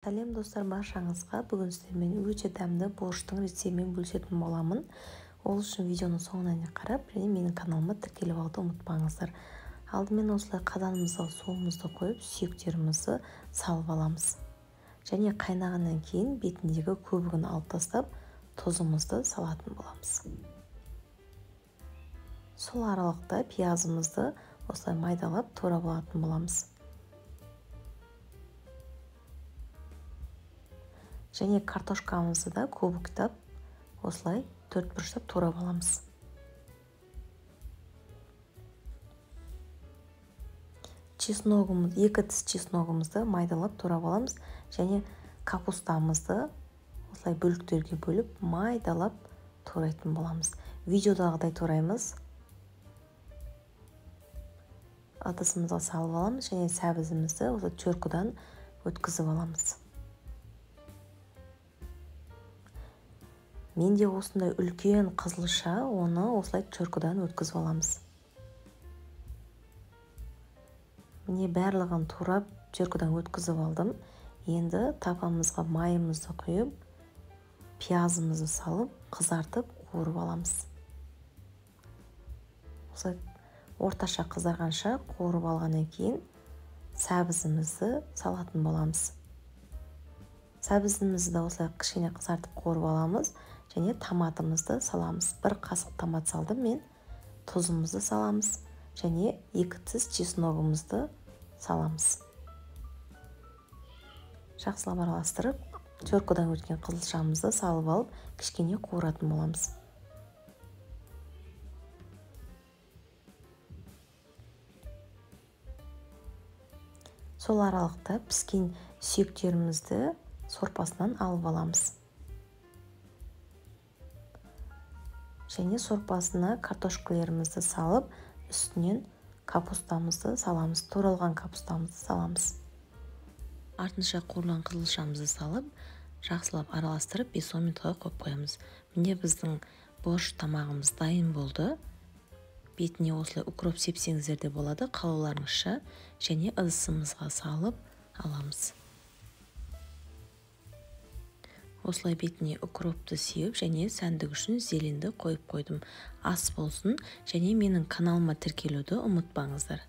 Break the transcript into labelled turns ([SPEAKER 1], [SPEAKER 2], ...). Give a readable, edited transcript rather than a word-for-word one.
[SPEAKER 1] Сәлем достар, баршаңызға! Бүгін сіздермен өте дәмді борщтың рецептімен бөлісетін боламын. Ол үшін видеоның соңына дейін қарап және менің каналыма тіркеліп алуды ұмытпаңыздар. Алдымен осылай қазанымызға суымызды қойып, сүйектерімізді салып аламыз. Және қайнағаннан кейін бетіндегі көбігін алып тастап, тұзымызды салатын боламыз. Сол аралықта пиязымызды осылай майдалап турап алатын боламыз. Және картошкамызды да кубиктап осылай төрт бұрыштап турап аламыз. Чесногымыз, 2 тіс чесногымызды майдалап турап аламыз және капустамызды осылай бөліктерге бөліп майдалап турайтын боламыз. Видеодағыдай тураймыз. Ыдысымызға салып аламыз және сәбізімізді осы теркадан өткізіп аламыз. Менде осындай үлкен қызылша, оны осылай теркадан өткізіп аламыз. Міне, барлығын турап теркадан өткізіп алдым. Енді табамызға майымызды құйып, пиязымызды салып, қызартып қуырып аламыз. Осылай орташа қызарғанша қуырып алғаннан кейін сәбізімізді салатын боламыз. Сәбізімізді де осылай кішкене қызартып қуырып аламыз және томатымызды саламыз. 1 қасық томат салдым мен. Тұзымызды саламыз және 2 тіс чесногымызды саламыз. Жақсылап араластырып, теркадан өткен қызылшамызды салып алып, кішкене қуыратын боламыз. Сол аралықта піскен сүйектерімізді сорпасынан алып аламыз. Және сорпасына картошкалерімізді салып, үстінен капустамызды саламыз, туралған капустамызды саламыз. Артынша қуырылған қызылшамызды салып, жақсылап араластырып 5-10 минутқа қойып қоямыз. Міне, біздің борщ тамағымыз дайын болды. Бетіне осылай укроп сепсеңіздер де болады, қалауларыңызша, және ыдысымызға салып аламыз. Осылай бетіне укропты сеуіп және сәндік үшін зеленді қойып қойдым. Ас болсын, және менің каналыма тіркелуді ұмытпаңыздар.